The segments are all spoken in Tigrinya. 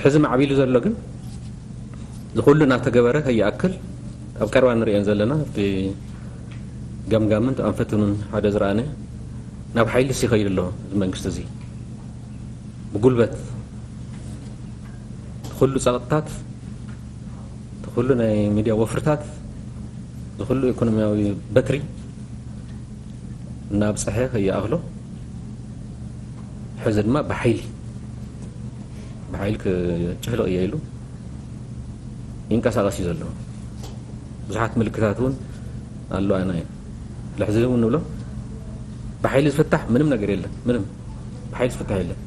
ሕዚ ማዕቢሉ ዘሎ ግን ዝኹሉ እናተገበረ ከይኣክል ኣብ ቀረባ ንሪኦን ዘለና ብገምጋምን ኣንፈቱን ሓደ ዝረኣነ ናብ ሓይሊ ይኸይድ ኣሎ። እዚ መንግስቲ እዚ ብጉልበት እቲ ኩሉ ጸቕጥታት እቲ ኩሉ ናይ ሚድያ ወፍርታት እዚ ኩሉ ኢኮኖሚያዊ በትሪ እናብፀሐ ከይኣኽሎ ሕዚ ድማ ብሓይሊ ብሓይሊ ክጭፍልቕ እየ ኢሉ ይንቀሳቐስ እዩ ዘሎ። ብዙሓት ምልክታት እውን ኣሎ ኣና እዩ። ስለሕዚ እውን ንብሎ ብሓይሊ ዝፍታሕ ምንም ነገር የለን። ምንም ብሓይሊ ዝፍታሕ የለን።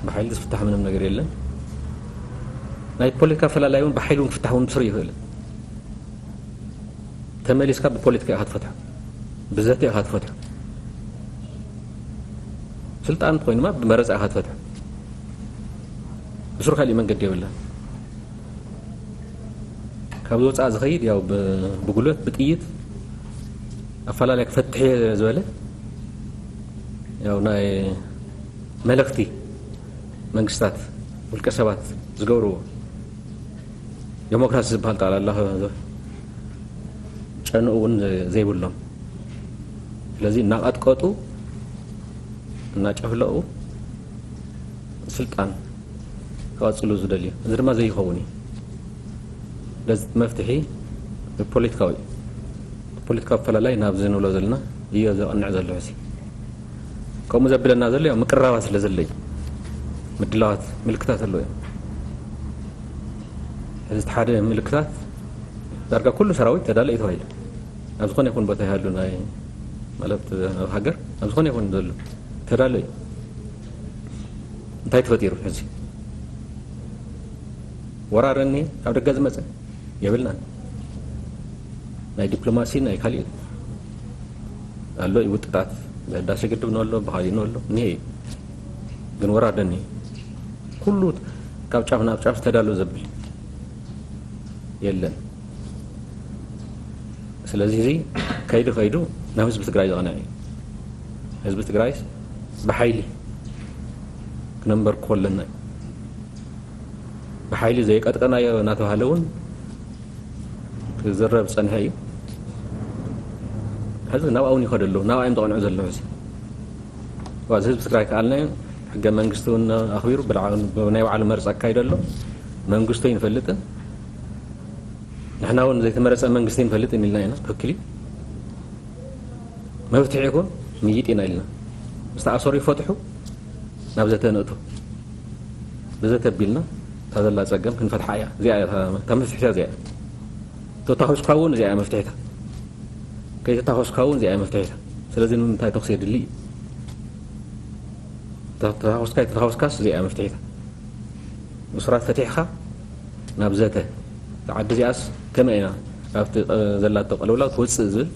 ብሓይሊ ዝፍታሕ ምንም ነገር የለን። ናይ ፖለቲካ ፈላላይ እውን ብሓይሊ እውን ክፍታሕ እውን ብስሩ ይኽእል። ተመሊስካ ብፖለቲካ ኢኻ ትፈትሖ፣ ብዘተ ኢኻ ትፈትሖ። ስልጣን ኮይኑ ድማ ብመረፃ ኢኻ ትፈትሖ። ብስሩ ካሊእ መንገዲ የብላ። ካብ ወፃእ ዝኸይድ ያው ብ- ብጉልበት ብጥይት ኣፈላላይ ክፈትሕ እየ ዝበለ ያው ናይ መለኽቲ መንግስታት ውልቀ ሰባት ዝገብርዎ ዴሞክራሲ ዝበሃል ጠቕላላ ጨንኡ እውን ዘይብሎም ስለዚ እናቐጥቀጡ እናጨፍለቑ ስልጣን ክቐፅሉ ዝደልዩ እዚ ድማ ዘይኸውን እዩ። ስለዚ መፍትሒ ፖለቲካዊ ፖለቲካዊ ኣፈላላይ ናብዚ ንብሎ ዘለና እዮ ዘቕንዕ ዘሎ ሕዚ ከምኡ ዘብለና ዘሎ ያው ምቅራባት ስለ ዘሎ እዩ። ምድላዋት ምልክታት ኣለዉ እዮም። ሕዚ እቲ ሓደ ምልክታት ዳርጋ ኩሉ ሰራዊት ተዳለ እዩ ተባሂሉ ኣብ ዝኾነ ይኹን ቦታ ይሃሉ ናይ ማለት ኣብ ሃገር ኣብ ዝኾነ ይኹን ዘሎ ተዳለ እዩ። እንታይ ተፈጢሩ ሕዚ ወራር እኒ ካብ ደገ ዝመፀ የብልናን። ናይ ዲፕሎማሲ ናይ ካሊእ ኣሎ እዩ ውጥጣት ብህዳሴ ግድብ ንበሎ ብኻሊእ ንበሎ እኒሄ እዩ። ግን ወራር ደኒ ኩሉ ካብ ጫፍ ናብ ጫፍ ተዳሎ ዘብል የለን። ስለዚ እዚ ከይዱ ከይዱ ናብ ህዝቢ ትግራይ ዘቕንዕ እዩ። ህዝቢ ትግራይስ ብሓይሊ ክነንበርክኾ ኣለና እዩ። ብሓይሊ ዘይቀጥቀናዮ እናተባሃለ እውን ክዝረብ ዝፀንሐ እዩ። ሕዚ ናብኣውን ይኸዱ ኣለዉ፣ ናብኣዮም ዘቕንዑ ዘለዉ። ሕዚ ዋዚ ህዝቢ ትግራይ ከኣልናዮ ሕገ መንግስቲ እውን ኣኽቢሩ ብልዓ- ናይ ባዕሉ መርፃ ኣካይደ ኣሎ። መንግስቱ ይንፈልጥን ንሕና እውን ዘይተመረፀ መንግስቲ ይንፈልጥን ኢልና ኢና። ትክክል እዩ። መፍትሒ ይኹን ምይጥ ኢና ኢልና ዝተኣሰሩ ይፈትሑ ናብ ዘተ ንእቱ ብዘተ ቢልና እታ ዘላ ፀገም ክንፈትሓ እያ። እዚኣ እያ እታ- እታ መፍትሒታ እዚኣ እያ። ተታኾስካ እውን እዚኣ እያ መፍትሒታ። ከይተታኾስካ እውን እዚኣ እያ መፍትሒታ። ስለዚ ንምንታይ ተኹሲ የድሊ እዩ? ተታኾስካ ይተታኾስካስ እዚኣ እያ መፍትሒታ። እሱራት ፈቲሕኻ ናብ ዘተ እዛ ዓዲ እዚኣስ ከመይ ኢና ካብቲ ዘላቶ ቅልውላው ትወፅእ ዝብል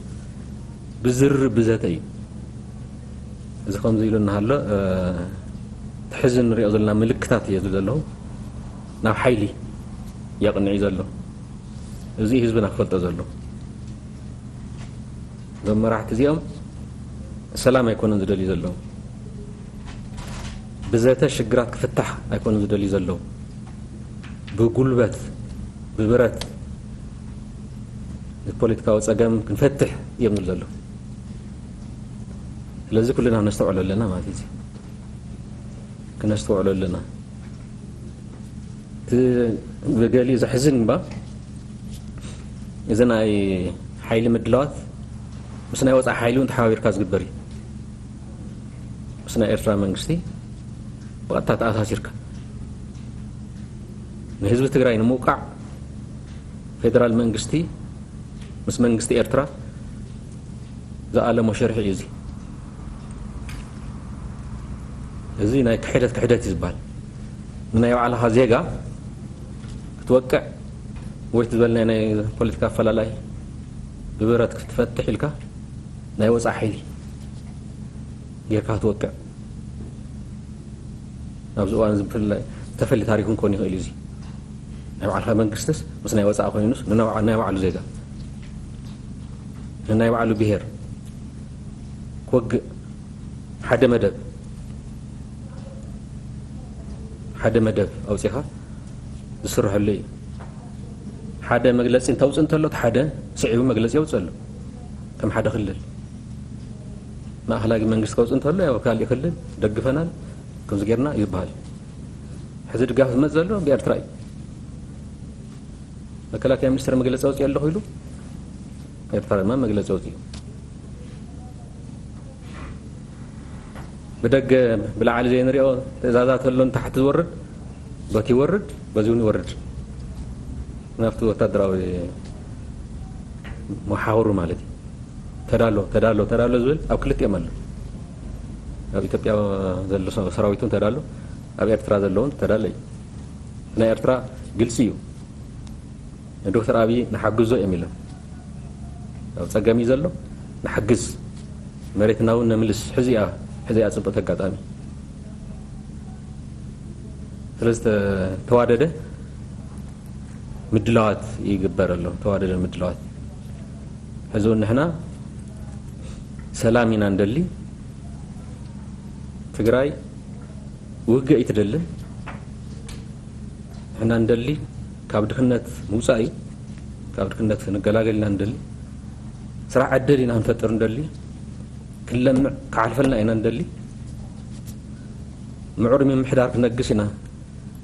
ብዝርርብ ብዘተ እዩ። እዚ ከምዚ ኢሉ እናሃሎ እቲ ሕዚ ንሪኦ ዘለና ምልክታት እየ ዝብል ዘለኹ ናብ ሓይሊ የቕንዕ እዩ ዘሎ። እዚ ህዝብና ክፈልጦ ዘሎ እዞም መራሕቲ እዚኦም ሰላም ኣይኮነን ዝደልዩ ዘለዉ። ብዘተ ሽግራት ክፍታሕ ኣይኮነን ዝደልዩ ዘለዉ። ብጉልበት ብብረት ፖለቲካዊ ፀገም ክንፈትሕ እዮም ዝብሉ ዘለዉ። ስለዚ ኩልና ክነስተውዕሎ ኣለና ማለት እዩ። ክነስተውዕሎ ኣለና። እቲ ብገሊኡ ዘሕዝን እባ እዚ ናይ ሓይሊ ምድላዋት ምስ ናይ ወፃኢ ሓይሊ እውን ተሓባቢርካ ዝግበር እዩ። ምስ ናይ ኤርትራ መንግስቲ ብቐጥታ ተኣሳሲርካ ንህዝቢ ትግራይ ንምውቃዕ ፌደራል መንግስቲ ምስ መንግስቲ ኤርትራ ዝኣለሞ ሽርሒ እዩ። እዚ እዚ ናይ ክሕደት ክሕደት እዩ ዝበሃል። ንናይ ባዕልኻ ዜጋ ክትወቅዕ ወይ ዝበልናይ ናይ ፖለቲካ ኣፈላላይ ብብረት ክትፈትሕ ኢልካ ናይ ወፃእ ሓይሊ ጌርካ ክትወቅዕ ኣብዚ እዋን እዚ ብፍላይ ዝተፈሊ ታሪክ እውን ክኾን ይኽእል እዩ። እዚ ናይ ባዕልኻ መንግስትስ ምስ ናይ ወፃእ ኮይኑስ ንናይ ባዕሉ ዜጋ ንናይ ባዕሉ ብሄር ክወግእ ሓደ መደብ ሓደ መደብ ኣውጺኻ ዝስርሐሉ እዩ። ሓደ መግለጺ እንተውጽእ እንተሎ፣ እቲ ሓደ ስዒቡ መግለጺ የውጽእ ኣሎ። ከም ሓደ ክልል ማእኸላይ መንግስቲ ከውጽእ እንተሎ፣ ያው ካልእ ክልል ደግፈናል፣ ከምዚ ጌርና ይበሃል። ሕዚ ድጋፍ ዝመጽእ ዘሎ ብኤርትራ እዩ። መከላከያ ሚኒስትር መግለጺ ኣውጺኡ ኣለኹ ኢሉ፣ ኤርትራ ድማ መግለጺ ኣውጺኡ። ብደገ ብላዕሊ ዘይንሪኦ ትእዛዛት ኣሎ፣ ንታሕቲ ዝወርድ፣ በቲ ይወርድ፣ በዚ እውን ይወርድ። ናብቲ ወታደራዊ መሓውሩ ማለት እዩ። ተዳሎ፣ ተዳሎ፣ ተዳሎ ዝብል ኣብ ክልቲኦም ኣሎ። ኣብ ኢትዮጵያ ዘሎ ሰ-፣ ሰራዊት እውን ተዳሎ፣ ኣብ ኤርትራ ዘሎ እውን ተዳሎ እዩ። ናይ ኤርትራ ግልጺ እዩ። ንዶክተር ኣብይ ንሓግዞ እዮም ኢሎም። ኣብ ጸገም እዩ ዘሎ፣ ንሓግዝ። መሬትና እውን ነምልስ። ሕዚ እያ፣ ሕዚ እያ ጽብቕቲ ኣጋጣሚ። ስለ ዝተዋደደ ምድላዋት ይግበር ኣሎ፣ ተዋደደ ምድላዋት። ሕዚ እውን ንሕና ሰላም ኢና ንደሊ። ትግራይ ውግእ ኣይትደልን። ንሕና ንደሊ ካብ ድኽነት ምውጻእ እዩ። ካብ ድኽነት ክንገላገል ኢና ንደሊ። ስራሕ ዕድል ኢና ክንፈጥር ንደሊ። ክንለምዕ ክሓልፈልና ኢና ንደሊ። ምዑር ምምሕዳር ክነግስ ኢና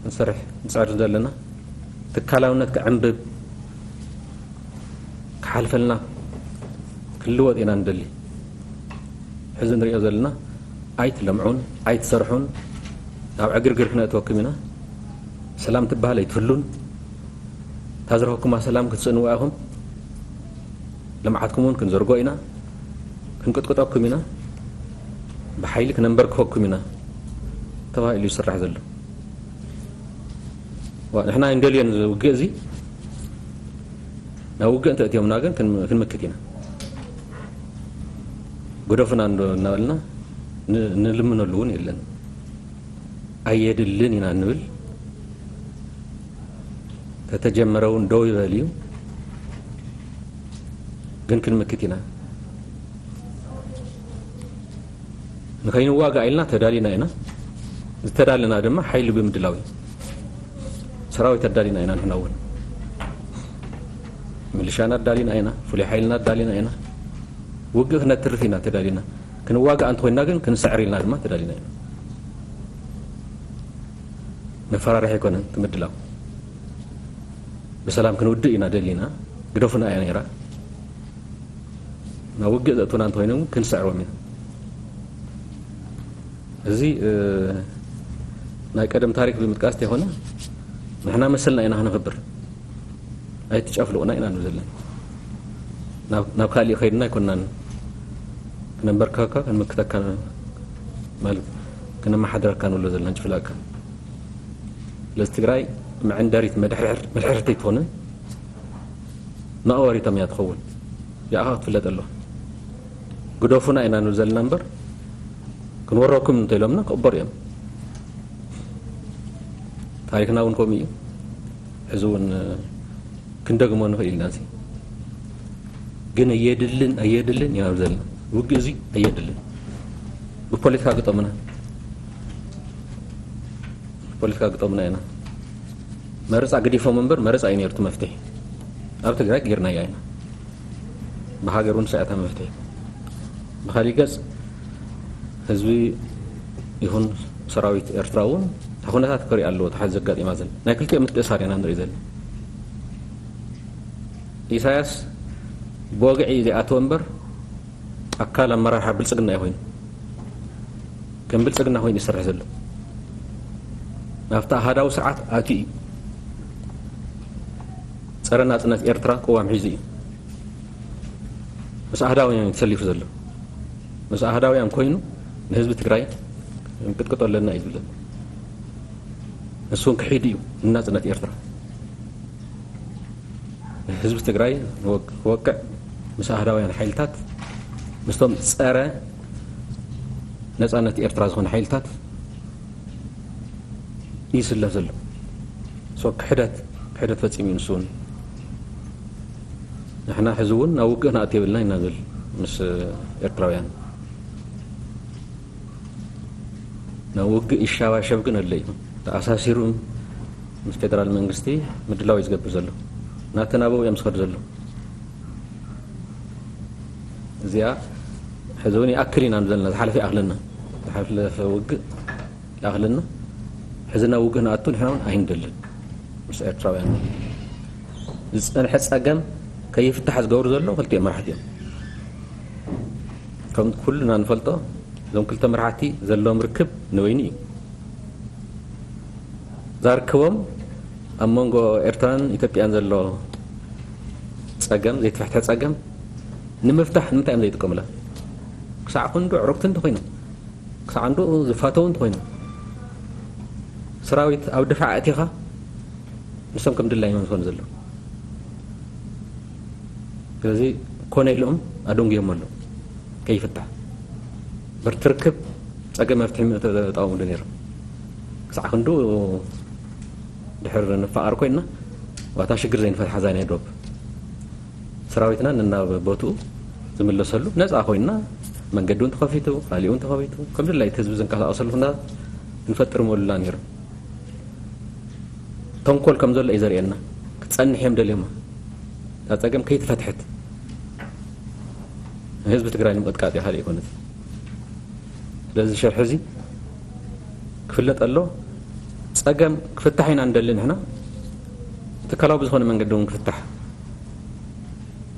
ንሰርሕ፣ ንጽዕር ዘለና። ትካላውነት ክዕንብብ፣ ክሓልፈልና፣ ክንልወጥ ኢና ንደሊ። ሕዚ ንሪኦ ዘለና ኣይትለምዑን ኣይትሰርሑን፣ ናብ ዕግርግር ክነእትወኩም ኢና። ሰላም ትበሃል ኣይትህሉን። እታ ዝረኸብኩማ ሰላም ክትስእንዋ ኢኹም። ልምዓትኩም እውን ክንዘርጎ ኢና፣ ክንቅጥቅጠኩም ኢና፣ ብሓይሊ ክነንበርክኸኩም ኢና ተባሂሉ ይስራሕ ዘሎ። ዋ፣ ንሕና ኣይንደልዮን እዚ ውግእ እዚ። ናብ ውግእ እንተእትዮምና ግን ክን-፣ ክንምክት ኢና። ግደፉና እንዶ እናበልና ን-፣ ንልምነሉ እውን የለን። ኣየድልን ኢና እንብል። ተተጀመረ እውን ደው ይበል እዩ። ግን ክንምክት ኢና። ንኸይንዋጋእ ኢልና ተዳሊና ኢና። ዝተዳለና ድማ ሓይሊ ብምድላው እዩ። ሰራዊት ኣዳሊና ኢና ንሕና እውን። ሚሊሻና ኣዳሊና ኢና፣ ፍሉይ ሓይልና ኣዳሊና ኢና። ውግእ ክነትርፍ ኢና ተዳሊና። ክንዋጋእ እንተኾይንና ግን ክንስዕር ኢልና ድማ ተዳሊና ኢና። መፈራርሒ ኣይኮነን እቲ ምድላው። ብሰላም ክንውድእ ኢና ደሊና። ግደፉና እያ ነይራ። ናብ ውግእ ዘእቱና እንተኾይኖም ክንስዕሮም ኢና። እዚ፣ እ፣ ናይ ቀደም ታሪክ ብምጥቃስ እንተይኮነ፣ ንሕና መሰልና ኢና ክነኽብር። ኣይትጨፍልቑና ኢና ንብል ዘለና። ናብ፣ ናብ ካሊእ ከይድና ኣይኮናን ክነንበርከካ፣ ክንምክተካ ማለት ክነመሓድረካ ንብሎ ዘለና፣ ንጭፍላቅካ። ስለዚ ትግራይ መዐንደሪት መድሕርሕር-፣ መድሕርሕርቲ ኣይትኾንን። መቐበሪቶም እያ ትኸውን። ያኻ ክትፍለጥ ኣለዋ። ግደፉና ኢና ንብል ዘለና እምበር፣ ክንወረኩም እንተኢሎምና ክቕበሩ እዮም። ታሪክና እውን ከምኡ እዩ። ሕዚ እውን ክንደግሞ ንኽእል ኢና። እዚ ግን ኣየድልን፣ ኣየድልን ኢና ንብል ዘለና። ውግእ እዚ ኣየድልን። ብፖለቲካ ግጠሙና። ፖለቲካ ግጠሙና ኢና። መረፃ ገዲፎም እምበር መረፃ እዩ ነይሩ እቲ መፍትሒ። ኣብ ትግራይ ጌርናያ ኢና። ብሃገር እውን ሰኣታ መፍትሒ። ብኻሊእ ገፅ ህዝቢ ይኹን ሰራዊት ኤርትራ እውን እታ ኩነታት ክርኢ ኣለዎ። እታ ሓዚ ዘጋጢማ ዘላ ናይ ክልቲኦም ምትእሳር ኢና ንርኢ ዘለና። ኢሳያስ ብወግዒ ዘይኣተወ እምበር ኣካል ኣመራርሓ ብልጽግና እዩ ኮይኑ፣ ከም ብልጽግና ኮይኑ ይሰርሕ ዘሎ። ናብቲ ኣሃዳዊ ስርዓት ኣትዩ እዩ። ጸረ ናጽነት ኤርትራ ቅዋም ሒዙ እዩ። ምስ ኣህዳውያን እዩ ተሰሊፉ ዘሎ። ምስ ኣህዳውያን ኮይኑ ንህዝቢ ትግራይ ክንቅጥቅጦ ኣለና እዩ ዝብል ዘሎ። ንሱ እውን ክሒዱ እዩ ንናጽነት ኤርትራ። ህዝቢ ትግራይ ንወግ-፣ ክወቅዕ ምስ ኣህዳውያን ሓይልታት፣ ምስቶም ጸረ ነጻነት ኤርትራ ዝኾኑ ሓይልታት ይስለፍ ዘሎ። ሶ ክሕደት፣ ክሕደት ፈጺሙ እዩ ንሱ እውን። ንሕና ሕዚ እውን ናብ ውግእ ንኣቱ የብልና ኢና ንብል ምስ ኤርትራውያን። ናብ ውግእ ይሻባሸብ ግን ኣሎ እዩ። ተኣሳሲሩ ምስ ፌደራል መንግስቲ ምድላው እዩ ዝገብር ዘሎ። ናተን ኣበው እዮም ዝኸዱ ዘለዉ። እዚኣ ሕዚ እውን ይኣክል ኢና ንብል ዘለና። ዝሓለፈ ይኣኽለና። ዝሓለፈ ውግእ ይኣኽለና። ሕዚ ናብ ውግእ ንኣቱ ንሕና እውን ኣይንደልን። ምስ ኤርትራውያን ዝጸንሐ ጸገም ከይፍታሕ ዝገብሩ ዘለዉ ክልቲኦም መራሕቲ እዮም። ከም ኩልና ንፈልጦ እዞም ክልተ መራሕቲ ዘለዎም ርክብ ንበይኑ እዩ። ዛርክቦም ኣብ መንጎ ኤርትራን ኢትዮጵያን ዘሎ ጸገም፣ ዘይተፈትሐ ጸገም ንምፍታሕ ንምንታይ እዮም ዘይጥቀሙላ? ክሳዕ ክንዱ ዕሩክቲ እንተኾይኖም፣ ክሳዕ እንዱ ዝፋተው እንተኾይኖም፣ ሰራዊት ኣብ ድፋዕ ኣእቲኻ ንሶም ከም ድላዮም ዝኾኑ ዘለዉ። ስለዚ ኮነ ኢሎም ኣደንጉዮም ኣለዉ። ከይፍታሕ በርቲ ርክብ ጸገም መፍትሒ ተጣውምሉ ነይሮም። ክሳዕ ክንዱ ድሕር ንፈቓር ኮይና ዋታ ሽግር ዘይንፈትሓ ዛና ዶብ ሰራዊትና ንናብ ቦትኡ ዝምለሰሉ ነጻ ኮይና መንገዲ እውን ተኸፊቱ፣ ካሊኡ እውን ተኸፊቱ ከም ድላይ እቲ ህዝቢ ዝንቀሳቐሰሉ ኩነታት ክንፈጥር ምሉና ነይሩ። ተንኮል ከም ዘሎ እዩ ዘርእየና። ክትጸንሕ እዮም ደልዮማ። እታ ጸገም ከይትፈትሐት ንህዝቢ ትግራይ ንምቕጥቃጥ እያ፣ ካልእ ኣይኮነትን። ስለዚ እዚ ሸርሒ እዚ ክፍለጥ ኣሎ። ጸገም ክፍታሕ ኢና ንደሊ ንሕና። ትካላዊ ብዝኾነ መንገዲ እውን ክፍታሕ።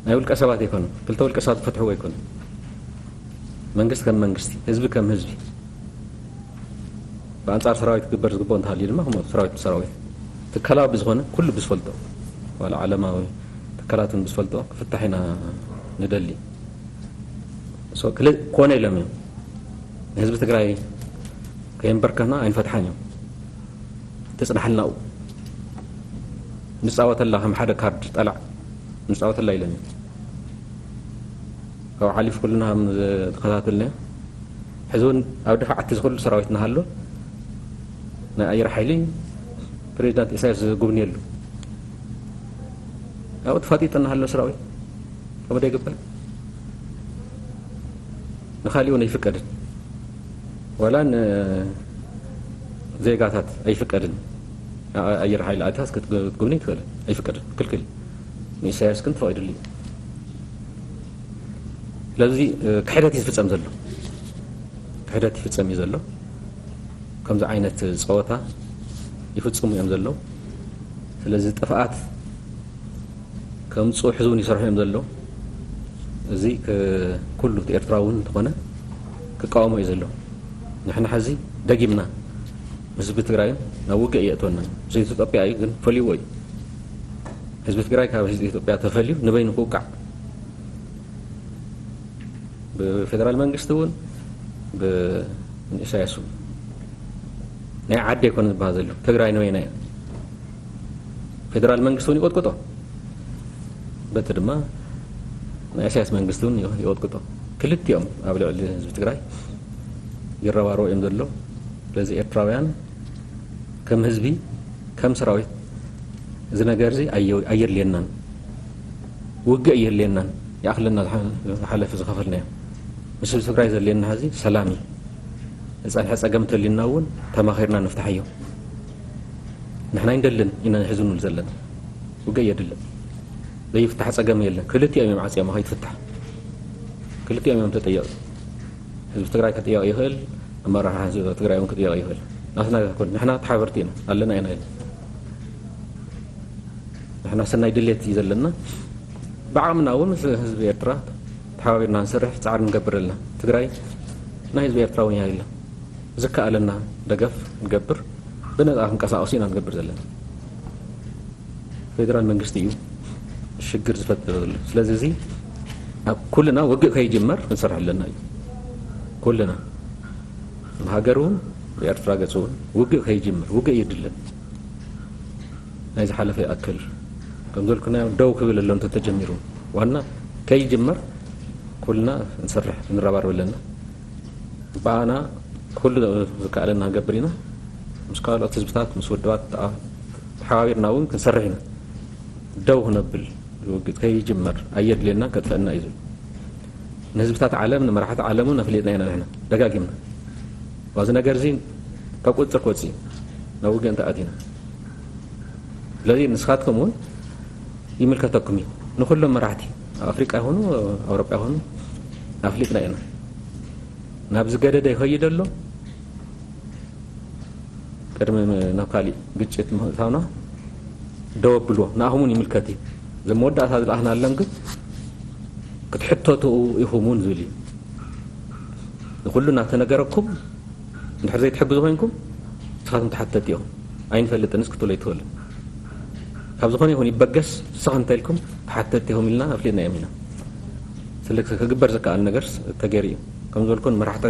ናይ ውልቀ ሰባት ኣይኮነን። ክልተ ውልቀ ሰባት ክፈትሕዎ ኣይኮነን። መንግስቲ ከም መንግስቲ፣ ህዝቢ ከም ህዝቢ። ብኣንጻር ሰራዊት ክግበር ዝግብኦ እንተሃልዩ ድማ፣ ከምኡ ሰራዊት ብሰራዊት ትካላዊ ብዝኾነ ኩሉ ብዝፈልጦ፣ ዋላ ዓለማዊ ትካላት እውን ብዝፈልጦ ክፍታሕ ኢና ንደሊ። ሶ፣ ክል-፣ ኮነ ኢሎም እዮም። ንህዝቢ ትግራይ ከየንበርከኽና ኣይንፈትሓን እዮም። ትጽናሕልና ኣብኡ። ንጻወተላ ከም ሓደ ካርድ ጠላዕ ንጻወተላ ኢሎም እዮም። ካብኡ ሓሊፉ ኩልና ከም ዝተኸታተልናዮ፣ ሕዚ እውን ኣብ ድፋዓት እዚ ኩሉ ሰራዊት እናሃሎ፣ ናይ ኣየር ሓይሊ ፕሬዚዳንት ኢሳያስ ዝጉብንየሉ፣ ኣብኡ ተፋጢጡ እናሃሎ ሰራዊት ከምኡ ዶ ይግበር? ንኻሊኡ እውን ኣይፍቀድን። ዋላ ንዜጋታት ኣይፍቀድን። ኣ-፣ ኣየር ሓይሊ ኣቲኻስ ክትጉብኒ ትኽእል ኣይፍቀድን። ክልክል። ንኢሳያስ ግን ተፈቒዱሉ እዩ። ስለዚ፣ እ፣ ክሕደት እዩ ዝፍጸም ዘሎ። ክሕደት ይፍጸም እዩ ዘሎ። ከምዚ ዓይነት ጸወታ ይፍጽሙ እዮም ዘለዉ። ስለዚ ጥፍኣት ከምጽኡ ሕዚ እውን ይሰርሑ እዮም ዘለዉ። እዚ ክ-፣ ኩሉ እቲ ኤርትራዊ እውን እንተኾነ ክቃወሞ እዩ ዘለዎ። ንሕና ሕዚ ደጊምና ምስ ህዝቢ ትግራይ ናብ ውግእ የእትወና። ምስ ኢትዮጵያ እዩ ግን ፈልይዎ እዩ። ህዝቢ ትግራይ ካብ ህዝቢ ኢትዮጵያ ተፈልዩ ንበይኑ ክውቃዕ ብፌደራል መንግስቲ እውን ብኢሳያስ እውን። ናይ ዓዲ ኣይኮነ ዝበሃል ዘሎ። ትግራይ ንበይና እያ። ፌደራል መንግስቲ እውን ይቆጥቁጦ። በቲ ድማ ናይ ኢሳያስ መንግስቲ እውን ይቆጥቁጦ። ክልቲኦም ኣብ ልዕሊ ህዝቢ ትግራይ ይረባረቡ እዮም ዘሎ። ስለዚ ኤርትራውያን ከም ህዝቢ፣ ከም ሰራዊት እዚ ነገር እዚ ኣየ-፣ ኣየድልየናን። ውግእ ኣየድልየናን። ይኣኽለና ዝሓ-፣ ዝሓለፈ ዝኸፈልናዮ። ምስ ህዝቢ ትግራይ ዘድልየና ሕዚ ሰላም እዩ። ዝጸንሐ ጸገም እንተልዩና እውን ተማኺርና ንፍታሓዮ። ንሕና ኣይንደልን ኢና ሕዚ ንብል ዘለና። ውግእ የድልን። ዘይፍታሕ ጸገም የለን። ክልቲኦም እዮም ዓጽዮማ ከይትፍታሕ። ክልቲኦም እዮም ተጠየቑ። ህዝቢ ትግራይ ክጥየቕ ይኽእል፣ ኣመራርሓ ህዝቢ ትግራይ እውን ክጥየቕ ይኽእል። ናትና ኣይኮን፣ ንሕና ተሓበርቲ ኢና፣ ኣለና ኢና ኢልና። ንሕና ሰናይ ድሌት እዩ ዘለና። ብዓቕምና እውን ምስ ህዝቢ ኤርትራ ተሓባቢርና ንሰርሕ ጻዕሪ ንገብር ኣለና። ትግራይ ናይ ህዝቢ ኤርትራ እውን እያ ኢልና። ዝከኣለና ደገፍ ንገብር፣ ብነጻ ክንቀሳቐሱ ኢና ንገብር ዘለና። ፌደራል መንግስቲ እዩ ሽግር ዝፈጥር ዘሎ። ስለዚ እዚ ኣብ ኩልና ውግእ ከይጅመር ክንሰርሕ ኣለና እዩ። ኩልና፣ ንሃገር እውን፣ ብኤርትራ ገጽ እውን ውግእ ከይጅመር፣ ውግእ የድልን። ናይ ዝሓለፈ ይኣክል። ከም ዘልኩናዮ ደው ክብል ኣሎ እንተተጀሚሩ። ዋና ከይጅመር ኩልና ክንሰርሕ ክንረባረብ ኣለና። ብኣና ኩሉ ዝከኣለና ንገብር ኢና። ምስ ካልኦት ህዝብታት፣ ምስ ውድባት ተኣ-፣ ተሓባቢርና እውን ክንሰርሕ ኢና። ደው ክነብል ዝውግእ ከይጅመር ኣየድልየናን ከጥፈአና እዩ ዝብል። ንህዝብታት ዓለም፣ ንመራሕቲ ዓለም እውን ኣፍሊጥና ኢና ንሕና ደጋጊምና። እዚ ነገር እዚ ካብ ቁጽጽር ክወጽእ እዩ። ናብ ውግእ እንተኣቲና። ስለዚ ንስኻትኩም እውን ይምልከተኩም እዩ። ንኹሎም መራሕቲ ኣብ ኣፍሪቃ ይኹኑ ኣውሮጳ ይኹኑ ኣፍሊጥና ኢና። ናብ ዝገደደ ይኸይድ ኣሎ። ቅድሚ ናብ ካሊእ ግጭት ምእታውና ደው ኣብልዎ። ንኣኹም እውን ይምልከት እዩ። እዞም መወዳእታ ዝለኣኽናሎም ግን ክትሕተቱ ኢኹም እውን ዝብል እዩ። ንኹሉ እናተነገረኩም እንድሕር ዘይትሕግዙ ኮይንኩም ንስኻትኩም ተሓተቲ ኢኹም። ኣይንፈልጥንስ ክትብሉ ኣይትኽእሉን። ካብ ዝኾነ ይኹን ይበገስ ንስኻ እንተ ኢልኩም ተሓተቲ ኢኹም ኢልና ኣፍሊጥናዮም ኢና። ስለዚ ክግበር ዝከኣል ነገርስ ተገይሩ እዩ። ከም ዝበልኩን መራሕቲ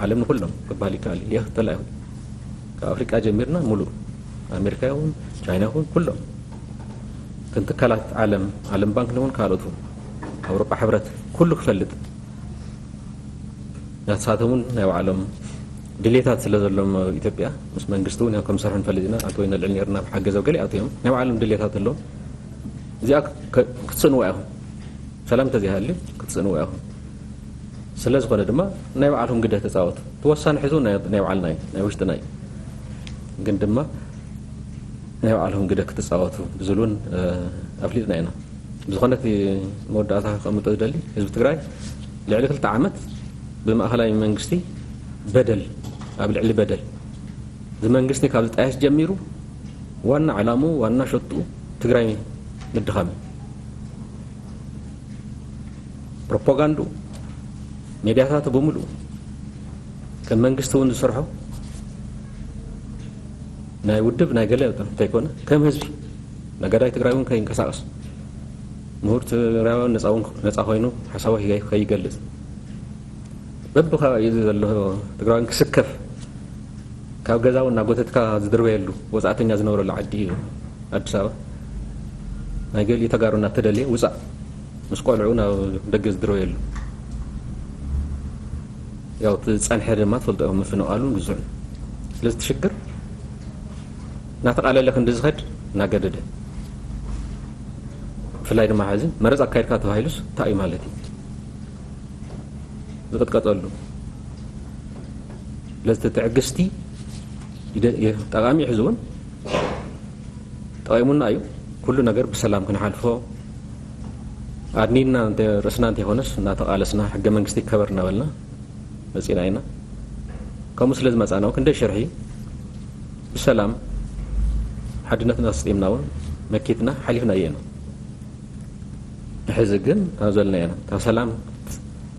ዓለም ንኹሎም ክበሃል ይከኣል እዩ። ሊኣ ተላኢኹ ካብ ኣፍሪቃ ጀሚርና ሙሉእ ኣሜሪካ ይኹን ቻይና ይኹን ኩሎም እተን ትካላት ዓለም፣ ዓለም ባንክ ንኹን ካልኦት እውን ኣውሮጳ ሕብረት ኩሉ ክፈልጥ ናትሳቶም እውን ናይ ባዕሎም ድሌታት ስለ ዘሎም ኣብ ኢትዮጵያ ምስ መንግስቲ እውን ከም ዝሰርሑ ንፈልጥ ኢና። ኣቶ ወይ ነልዕል ነርና ብሓገዘ ገለ ኣቶ እዮም ናይ ባዕሎም ድሌታት ኣለዎም። እዚኣ ከ- ክትስእንዋ ኢኹም። ሰላም እንተዘይሃልዩ ክትስእንዋ ኢኹም። ስለ ዝኾነ ድማ ናይ ባዕልኩም ግደ ተፃወቱ። እቲ ወሳኒ ሕዚ እውን ናይ ናይ ባዕልና እዩ፣ ናይ ውሽጥና እዩ። ግን ድማ ናይ ባዕልኩም ግደ ክትፃወቱ ብዝብል እውን እ፣ ኣፍሊጥና ኢና። ብዝኾነ እቲ መወዳእታ ከቐምጦ ዝደሊ ህዝቢ ትግራይ ልዕሊ ክልተ ዓመት ብማእኸላይ መንግስቲ በደል ኣብ ልዕሊ በደል እዚ መንግስቲ ካብ ዝጣየስ ጀሚሩ ዋና ዕላምኡ ዋና ሸትኡ ትግራይ ምድኻም እዩ። ፕሮፓጋንድኡ ሜድያታቱ ብምሉኡ ከም መንግስቲ እውን ዝሰርሖ ናይ ውድብ ናይ ገለ እንተይኮነ ከም ህዝቢ ነጋዳይ ትግራይ እውን ከይንቀሳቀስ ምሁር ትግራይ እውን ነፃ እውን ነፃ ኮይኑ ሓሳቡ ከይ- ከይገልፅ በብከባቢኡ ዘሎ ትግራይ ክስከፍ ካብ ገዛ እውን እናጎተትካ ዝድርበየሉ ወፃእተኛ ዝነብረሉ ዓዲ እዩ ኣዲስ ኣበባ። ናይ ገሊኡ ተጋሩ እናተደልየ ውፃእ ምስ ቆልዑ ናብ ደገ ዝድርበየሉ ያው እቲ ዝፀንሐ ድማ ትፈልጦ እዮም ምፍንቓሉን ግዙዕን። ስለዚ እቲ ሽግር እናተቓለለ ክንዲ ዝኸድ እናገደደ ብፍላይ ድማ ሕዚ መረፃ ኣካይድካ ተባሂሉስ እንታይ እዩ ማለት እዩ? ዝቕጥቀጠሉ ስለዚ ትዕግስቲ ይደ- የ- ጠቓሚ እዩ። ሕዚ እውን ጠቒሙና እዩ። ኩሉ ነገር ብሰላም ክንሓልፎ ኣድኒና እንተ- ርእስና እንተይኮነስ እናተቓለስና ሕገ መንግስቲ ይከበር እናበልና መፂና ኢና። ከምኡ ስለ ዝመፃና እውን ክንደይ ሽርሒ ብሰላም ሓድነትና ኣስጢምና እውን መኪትና ሓሊፍና እየ ነው። ሕዚ ግን ኣብ ዘለና ኢና እታ ሰላም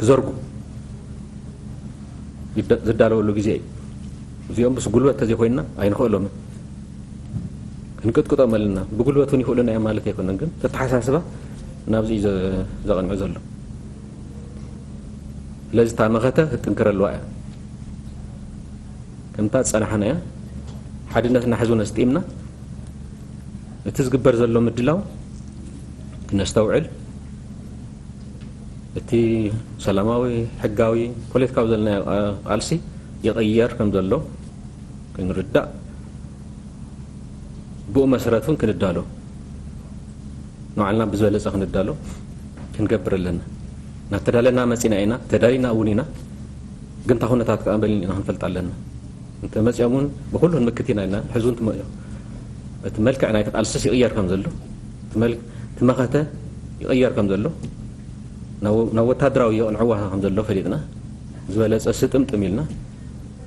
ክዘርጉ ይደ- ዝዳለወሉ ግዜ እዩ። እዚኦም ምስ ጉልበት ተዘይኮይንና ኣይንኽእሎምን። ክንቅጥቅጦም ኣለና። ብጉልበት እውን ይኽእሉና እዮም ማለት ኣይኮነን፣ ግን ተተሓሳስባ ናብዚ እዩ ዘ- ዘቐንዑ ዘሎ። ስለዚ እታ መኸተ ክትጥንክር ኣለዋ እያ። ከምታ ዝፀናሕናያ ሓድነትና ሕዝውን ኣስጢምና እቲ ዝግበር ዘሎ ምድላው ክነስተውዕል፣ እቲ ሰላማዊ፣ ሕጋዊ፣ ፖለቲካዊ ዘለናዮ ቃልሲ ይቕየር ከም ዘሎ ክንርዳእ፣ ብኡ መሰረት እውን ክንዳሎ፣ ንባዕልና ብዝበለፀ ክንዳሎ ክንገብር ኣለና። እናተዳለና መፂና ኢና፣ ተዳሊና እውን ኢና። ግን እታ ኩነታት ከኣ በሊና ኢና ክንፈልጥ ኣለና። እንተ መፂኦም እውን ብኩሉ ክንምክት ኢና ኢልና፣ ሕዚ እውን ትመ- እቲ መልክዕ ናይቲ ቃልስስ ይቕየር ከም ዘሎ፣ እቲ መል- እቲ መኸተ ይቕየር ከም ዘሎ፣ ናብ ናብ ወታደራዊ የቕንዕዋ ከም ዘሎ ፈሊጥና፣ ዝበለፀ ስጥምጥም ኢልና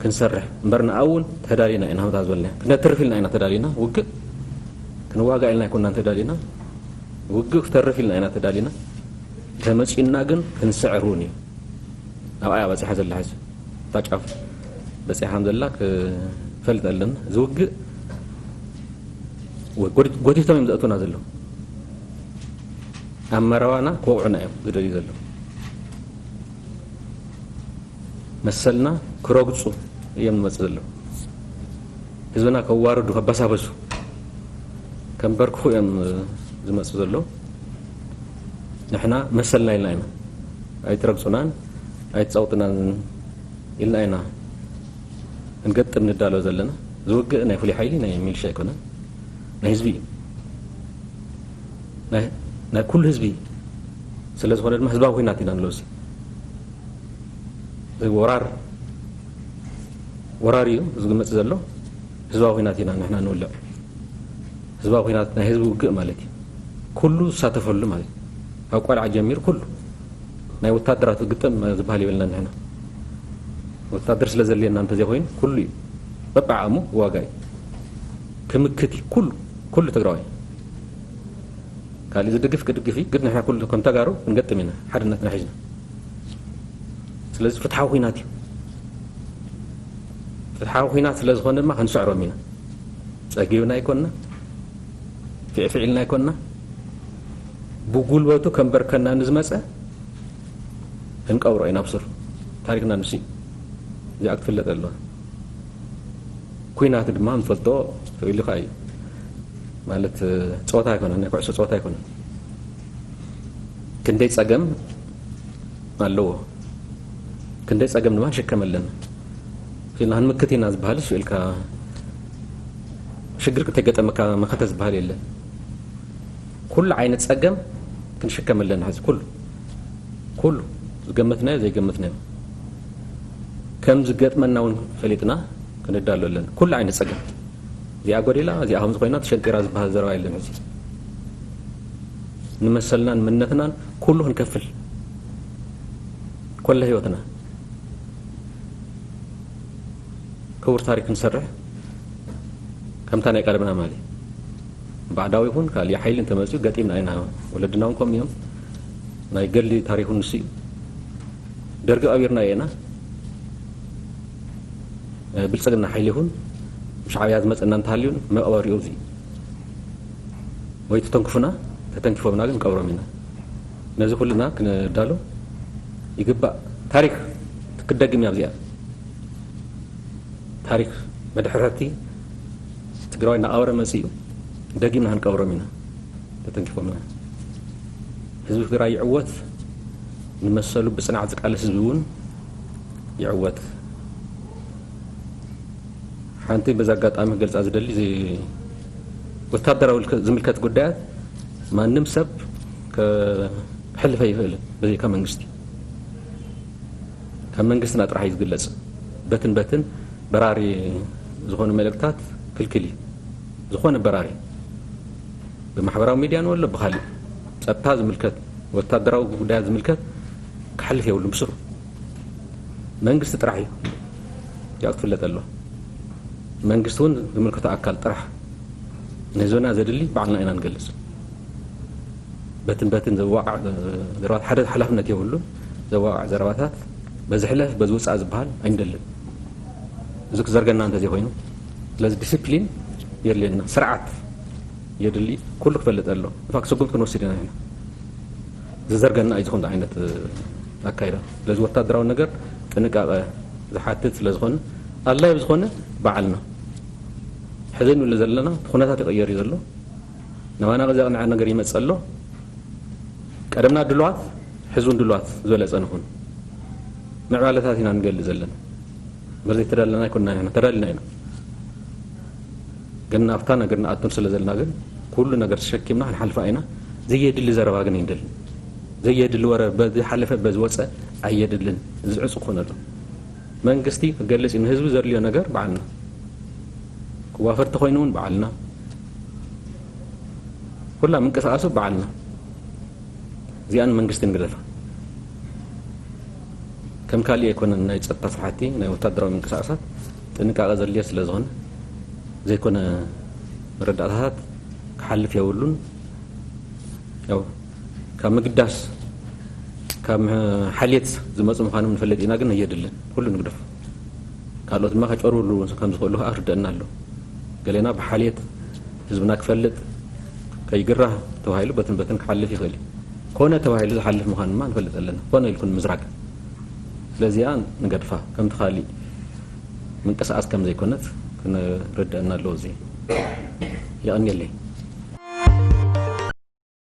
ክንሰርሕ እምበር ንኣውን ተዳሊና ኢና። ከምታ ዝበልና ክንተርፍ ኢልና ኢና ተዳሊና። ውግእ ክንዋጋእ ኢልና ኣይኮናን ተዳሊና። ውግእ ክተርፍ ኢልና ኢና ተዳሊና። ተመፂኡና ግን ክንስዕር እውን እዩ። ኣብኣ እያ በፂሓ ዘላ። ሕዚ እታ ጫፍ በፂሓ ከም ዘላ ክፈልጥ ኣለና። ዝውግእ ጎዲቶም እዮም ዘእቱና ዘለዉ። ኣብ መረባና ክወቕዑና እዮም ዝደልዩ ዘለዉ። መሰልና ክረግፁ እዮም ዝመፅእ ዘለዉ። ህዝብና ከዋርዱ፣ ከበሳበሱ፣ ከንበርክኹ እዮም ዝመፅእ ዘለዉ። ንሕና መሰልና ኢልና ኢና። ኣይትረግፁናን ኣይትፀውጥናን ኢልና ኢና ክንገጥም ንዳሎ ዘለና። ዝውግእ ናይ ፍሉይ ሓይሊ ናይ ሚሊሻ ኣይኮነን፣ ናይ ህዝቢ እዩ። ናይ ኩሉ ህዝቢ ስለ ዝኾነ ድማ ህዝባዊ ኩናት ኢና ንለብሲ። እዚ ወራር ወራር እዩ ዝመፅእ ዘሎ። ህዝባዊ ኲናት ኢና ንሕና ንውልዕ። ህዝባዊ ኲናት ናይ ህዝቢ ውግእ ማለት እዩ። ኩሉ ዝሳተፈሉ ማለት እዩ። ካብ ቆልዓ ጀሚሩ ኩሉ ናይ ወታደራት ግጥም ዝበሃል የብልና ንሕና። ወታደር ስለ ዘድልየና እንተዘይኮይኑ ኩሉ እዩ። በብዓቕሙ ዋጋ እዩ። ክምክት እዩ ኩሉ፣ ኩሉ ትግራዋይ። ካልእ ዝድግፍ ክድግፍ እዩ፣ ግን ንሕና ኩሉ ከም ተጋሩ ክንገጥም ኢና፣ ሓድነትና ሒዝና። ስለዚ ፍትሓዊ ኲናት እዩ። ፍትሓዊ ኲናት ስለ ዝኾነ ድማ ክንስዕሮም ኢና። ጸጊብና ኣይኮንና፣ ፊዕፊዕ ኢልና ኣይኮንና። ብጉልበቱ ከንበርከና ንዝመጸ ክንቀብሮ ኢና ብስሩ። ታሪኽና ንሱ እዩ። እዚኣ ክትፍለጥ ኣለዋ። ኲናት ድማ ንፈልጦ ኢሉ ከኣ እዩ። ማለት ጸወታ ኣይኮነን፣ ናይ ኩዕሶ ጸወታ ኣይኮነን። ክንደይ ጸገም ኣለዎ፣ ክንደይ ጸገም ድማ ንሽከም ኣለና። ኢልና ክንምክት ኢና ዝበሃል እሱ ኢልካ ሽግር እንተገጠመካ መኸተ ዝበሃል የለን። ኩሉ ዓይነት ጸገም ክንሽከም ኣለና። ሕዚ ኩሉ፣ ኩሉ ዝገመትናዮ ዘይገመትናዮ ከም ዝገጥመና እውን ፈሊጥና ክንዳሎ ኣለና። ኩሉ ዓይነት ጸገም፣ እዚኣ ጎዲላ፣ እዚኣ ከምዚ ኮይና፣ ተሸንጢራ ዝበሃል ዘረባ የለን። ሕዚ ንመሰልናን መንነትናን ኩሉ ክንከፍል፣ ኮለ ህይወትና ክቡር ታሪክ ክንሰርሕ ከምታ ናይ ቀደምና ማለት እዩ። ባዕዳዊ ይኹን ካልእ ሓይሊ እንተመፅኡ ገጢምና ኢና። ወለድና እውን ከምኡ እዮም። ናይ ገድሊ ታሪኹ ንሱ እዩ። ደርጊ ቀቢርና ኢና። ብልፅግና ሓይሊ ይኹን ሻዕብያ ዝመፀና እንተሃልዩን መቐበሪኡ እዚ ወይ ተተንክፉና፣ ተተንኪፎምና ግን ቀብሮም ኢና። ነዚ ኩልና ክንዳሎ ይግባእ። ታሪክ ክትደግም እያ እዚኣ። ታሪክ መድሕረቲ ትግራዋይ እናቐበረ መፂኡ፣ ደጊምና ክንቀብሮም ኢና። ተተንኪፎምና። ህዝቢ ትግራይ ይዕወት፣ ንመሰሉ ብፅንዓት ዝቃለስ ህዝቢ እውን ይዕወት። ሓንቲ በዚ ኣጋጣሚ ክገልፃ ዝደሊ፣ እዚ ወታደራዊ ልክ-፣ ዝምልከት ጉዳያት ማንም ሰብ ከ-፣ ከሕልፍ ኣይኽእልን፣ በዘይካ መንግስቲ። ካብ መንግስትና ጥራሕ እዩ ዝግለጽ። በትን በትን በራሪ ዝኾኑ መልእክታት ክልክል እዩ። ዝኾነ በራሪ ብማሕበራዊ ሚድያ ንበሎ ብኻሊእ ጸጥታ ዝምልከት፣ ወታደራዊ ጉዳያት ዝምልከት ክሓልፍ የብሉን ብስሩ። መንግስቲ ጥራሕ እዩ። ያው ክትፍለጥ ኣለዋ። መንግስቲ እውን ዝምልከቶ ኣካል ጥራሕ ንህዝብና ዘድሊ ባዕልና ኢና ንገልጽ። በትን በትን ዘዋቃዕ ዘረባት ሓደ ሓላፍነት የብሉን። ዘዋቃዕ ዘረባታት በዚ ሕለፍ በዚ ውፃእ ዝበሃል ኣይንደልን። እዚ ክዘርገና እንተዘይኮይኑ፣ ስለዚ ዲሲፕሊን የድልየና፣ ስርዓት የድሊ። ኩሉ ክፈልጥ ኣሎ። ኢንፋክት ስጉምቲ ክንወስድ ኢና ንሕና። ዝዘርገና እዩ ዝኾነ ዓይነት ኣካይዳ። ስለዚ ወታደራዊ ነገር ጥንቃቐ ዝሓትት ስለ ዝኾነ፣ ኣድላዪ ብዝኾነ ባዕልና ሕዚ ንብሎ ዘለና እቲ ኩነታት ይቕየር እዩ ዘሎ። ናባና ዘቕንዐ ነገር ይመጽእ ኣሎ። ቀደምና ድሉዋት፣ ሕዚ እውን ድሉዋት ዝበለጸ ንኹን። ምዕባለታት ኢና ንገልጽ ዘለና። እምበር ዘይተዳለና ኣይኮንና ኢና፣ ተዳሊና ኢና። ግን ናብታ ነገር ንኣቱን ስለ ዘለና ግን ኩሉ ነገር ተሸኪምና ክንሓልፋ ኢና። ዘየድሊ ዘረባ ግን ኣይንደልን። ዘየድሊ ወረ በዚ ሓለፈ በዚ ወጸ ኣየድልን። እዚ ዕጹ ክኾነሉ። መንግስቲ ክገልጽ እዩ፣ ንህዝቢ ዘድልዮ ነገር በዓልና። ክዋፈር ተኾይኑ እውን በዓልና። ኩላ ምንቅስቃሱ በዓልና። እዚኣን መንግስቲ ንግደፋ። ከም ካልእ ኣይኮነን ናይ ጸጥታ ስራሕቲ፣ ናይ ወታደራዊ ምንቅስቃሳት ጥንቃቐ ዘድልዮ ስለ ዝኾነ፣ ዘይኮነ መረዳእታታት ክሓልፍ የብሉን። ያው ካብ ምግዳስ፣ ካብ ሓልየት ዝመጹ ምዃኖም ንፈልጥ ኢና፣ ግን ኣየድልን። ኩሉ ንግደፎ። ካልኦት ድማ ከጨርብርሉ ከም ዝኽእሉ ከኣ ክርደአና ኣሎ። ገሌና ብሓልየት ህዝብና ክፈልጥ ከይግራህ ተባሂሉ በትን በትን ክሓልፍ ይኽእል እዩ። ኮነ ተባሂሉ ዝሓልፍ ምዃኑ ድማ ንፈልጥ ኣለና። ኮነ ኢልኩ ንምዝራግ። ስለዚኣ ንገድፋ፣ ከምቲ ካሊእ ምንቅስቃስ ከም ዘይኮነት ክንርደአና ኣለዎ። እዚ የቐንየለይ።